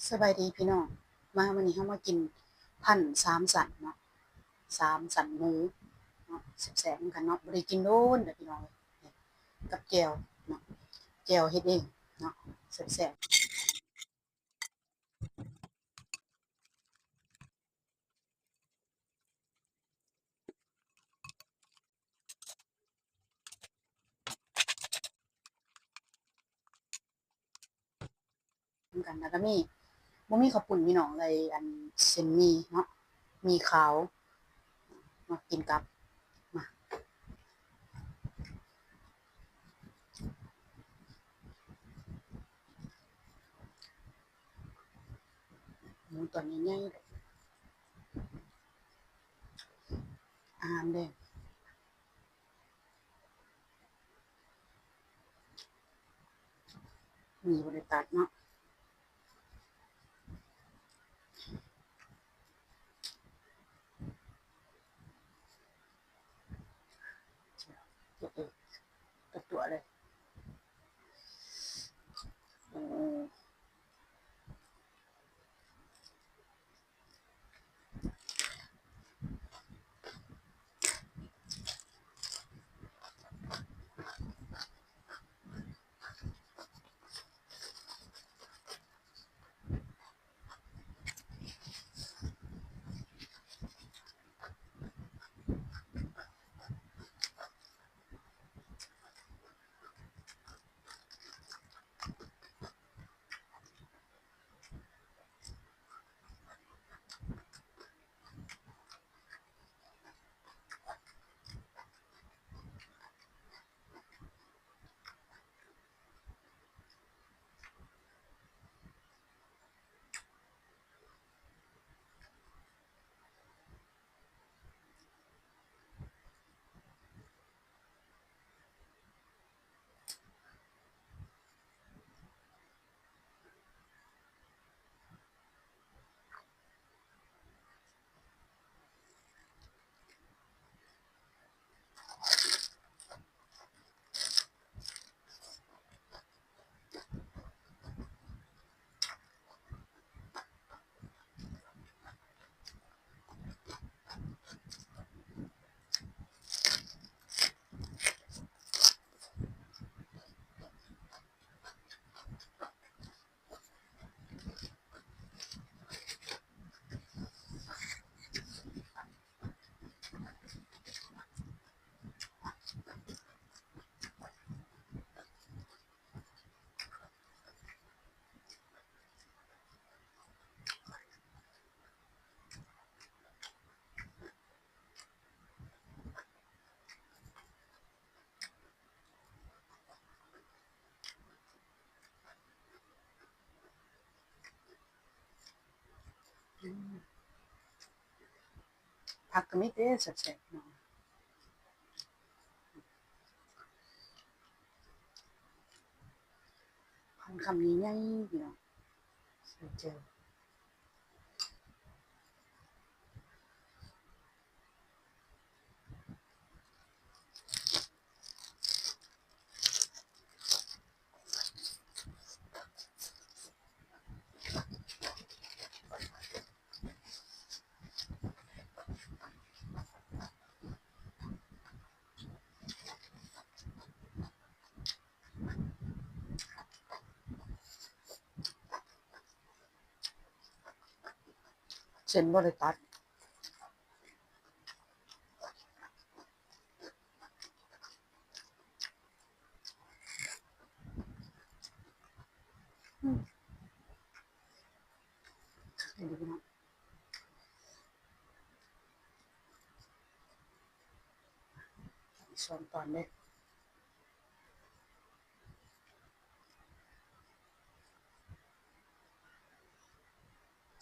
ສະບາຍດີພີ່ນ້ອງ ມາມື້ນີ້ເຮົາມາກິນພັນສາມສັນເນາະ ສາມສັນໝູເນາະ ແຊບໆນຳກັນເນາະ ບໍ່ໄດ້ກິນໂດນແລ້ວພີ່ນ້ອງເອີຍ ກັບແຈ່ວເນາະ ແຈ່ວເຮັດເອງເນາະ ແຊບໆ. ນຳກັນ ແລ້ວກໍມີ ບໍ່ມີເຂົ້າປຸ້ນພີ່ນ້ອງ ໄດ້ອັນເສັ້ນໝີ່ເນາະ ໝີ່ຂາວ ມາກິນກັບ ມາ ໝູຕົວໃຫຍ່ໆ ອາຫານແດງ ມີບໍລິການເນາະ ຕົວຕົວເລີຍ ໂອ້. ອືມ ຜັກກໍມີເດ້ແຊບໆເນາະ ພັນຄຳໃຫຍ່ໆ ພີ່ນ້ອງ ໃສ່ແຈ່ວ. ເສັ້ນບໍ່ໄດ້ຕັດ ອືມ ສອງຕອນເດ້.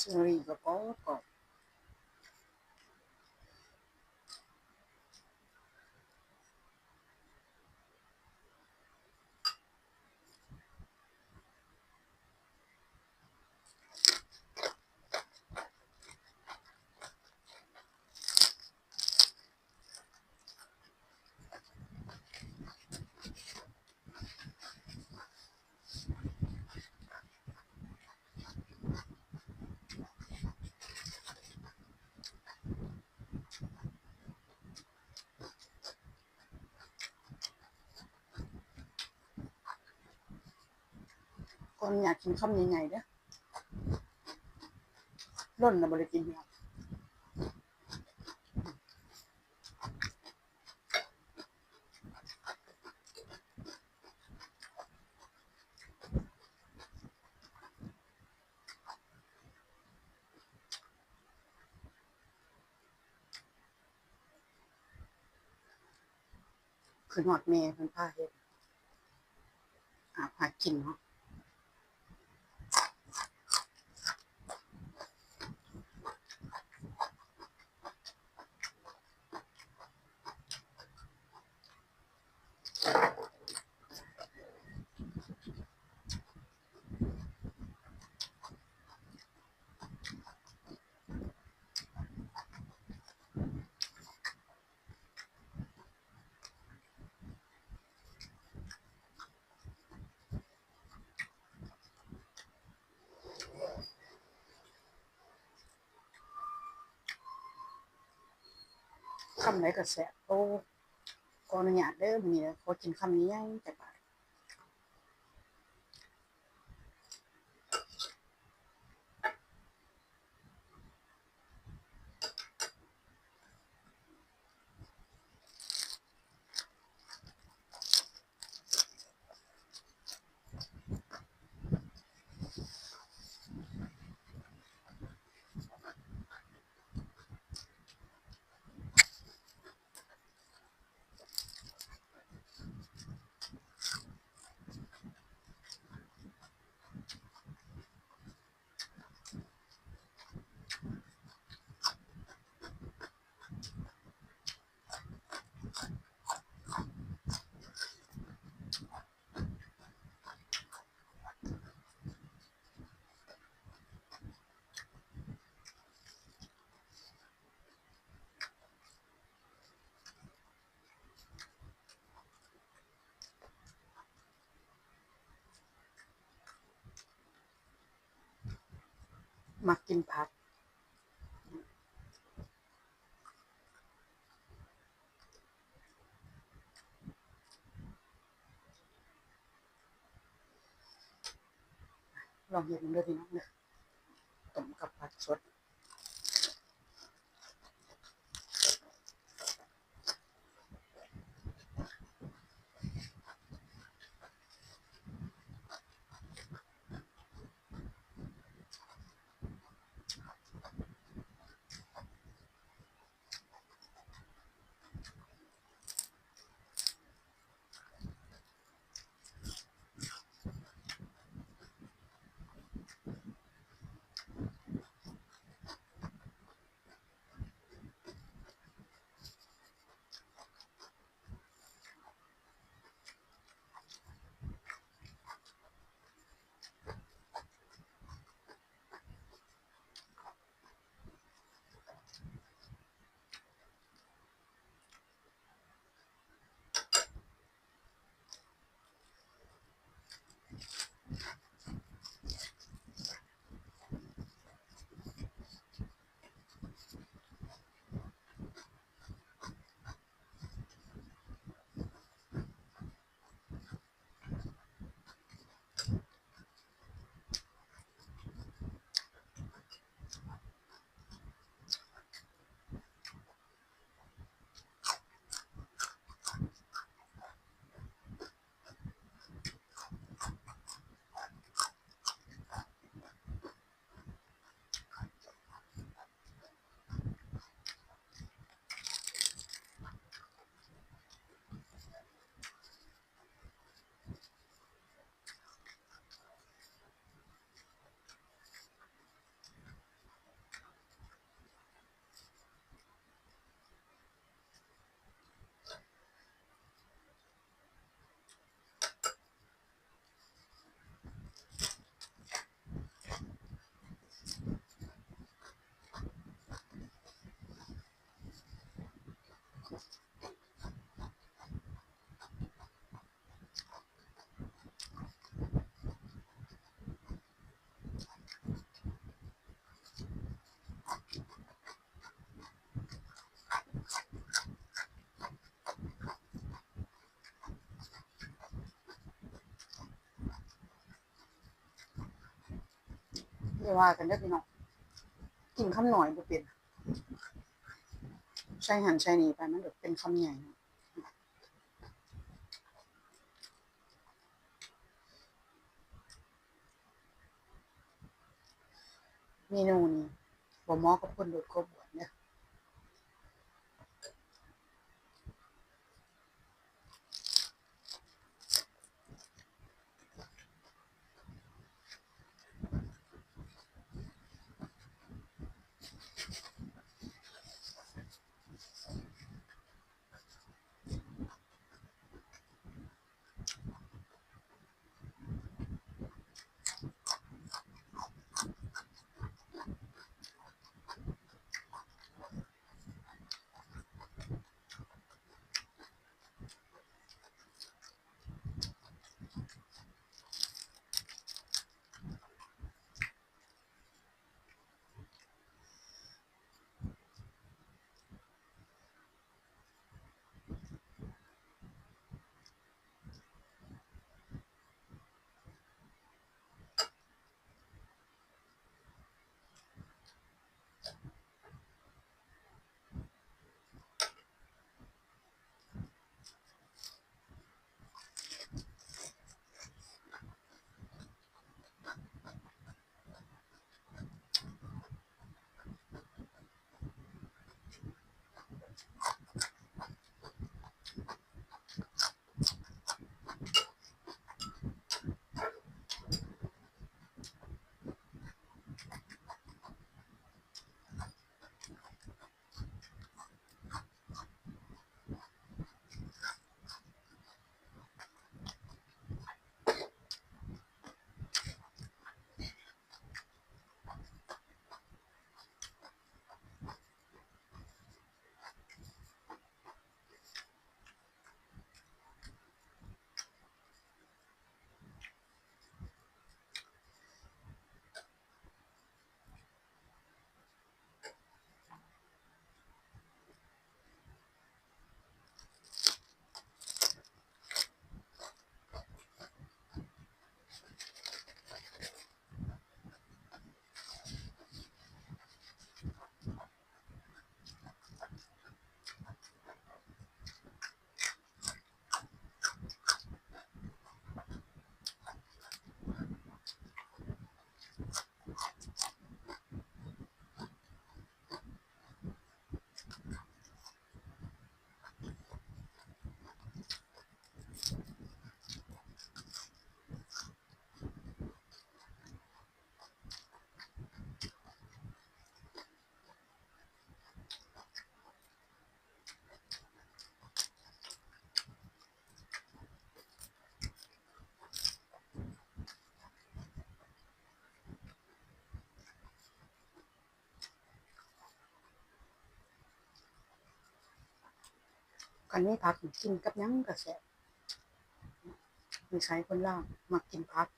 ເຊີຣີກໍກອບໆ. ເ ຂ້ອຍຢາກກິນຄຳໃຫຍ່ໆເດີ້ ດົນແລ້ວບໍ່ໄດ້ກິນ. ຄືນຮອດແມ່ເພິ່ນພາເຮັດ ຫາ ຫາກິນເນາະ. ຄຳໃດກໍແຊບ. ໂອ້ ຂໍອະນຸຍາດເດີ້ ມື້ນີ້ຂໍກິນຄຳໃຫຍ່ໆຈັກບາດ. ມັກກິນຜັກ. ລອງເຮັດເບິ່ງເດີ້ພີ່ນ້ອງເດີ້ ຕົ້ມກັບຜັກສົດ. ຢ່າວ່າກັນເດີພີ່ນ້ອງ ກິນຄຳນ້ອຍບໍ່ເປັນ ໃສ່ຫັ້ນໃສ່ນີ້ໄປ ມັນກໍເປັນຄຳໃຫຍ່. ເມນູນີ້ບໍ່ເໝາະກັບຄົນລົດຄວາມອ້ວນເດີ. ຄັນມີຜັກ ກິນກັບຫຍັງກໍແຊບ. ນິໄສຄົນລາວມັກກິນຜັກ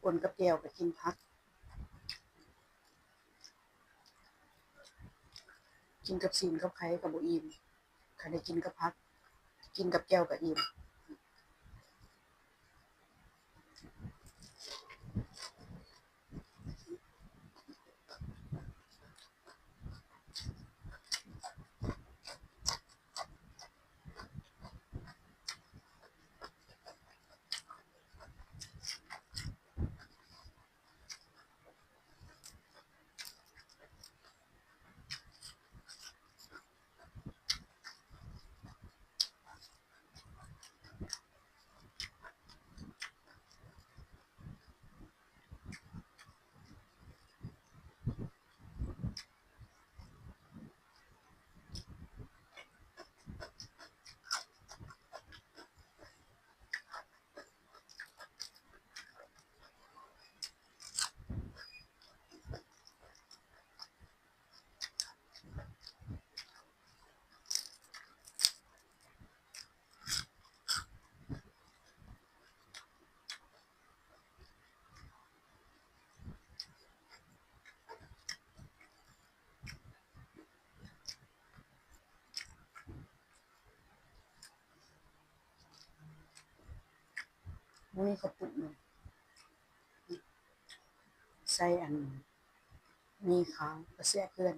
ປົນກັບແຈ່ວກໍກິນຜັກ ກິນກັບຊີ້ນກັບໄຂ່ກໍບໍ່ອີ່ມ. ຄັນໄດ້ກິນກັບຜັກ ກິນກັບແຈ່ວກໍອີ່ມ. ບໍ່ມີເຂົ້າປຸ້ນເນາະ ແຊ ໃສ່ອັນໝີ່ຂາວກໍແຊບຄືກັນ.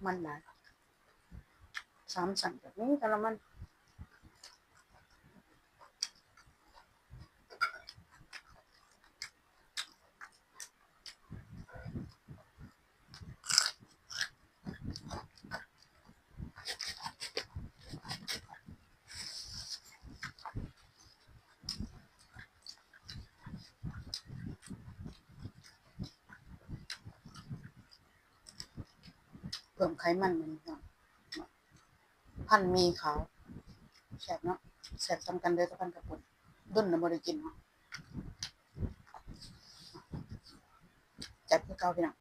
ມັນຫຼາຍ ສາມຊັ້ນກໍມີ ກະລະມັນ. ເພີ່ມໄຂມັນ ພີ່ນ້ອງ ພັນໝີ່ຂາວ ແຊບເນາະ ແຊບສ່ຳກັນເດີກັບພັນເຂົ້າປຸ້ນ ດົນລະບໍ່ໄດ້ກິນເນາະ ແຊບຄືເກົ່າ ພີ່ນ້ອງ.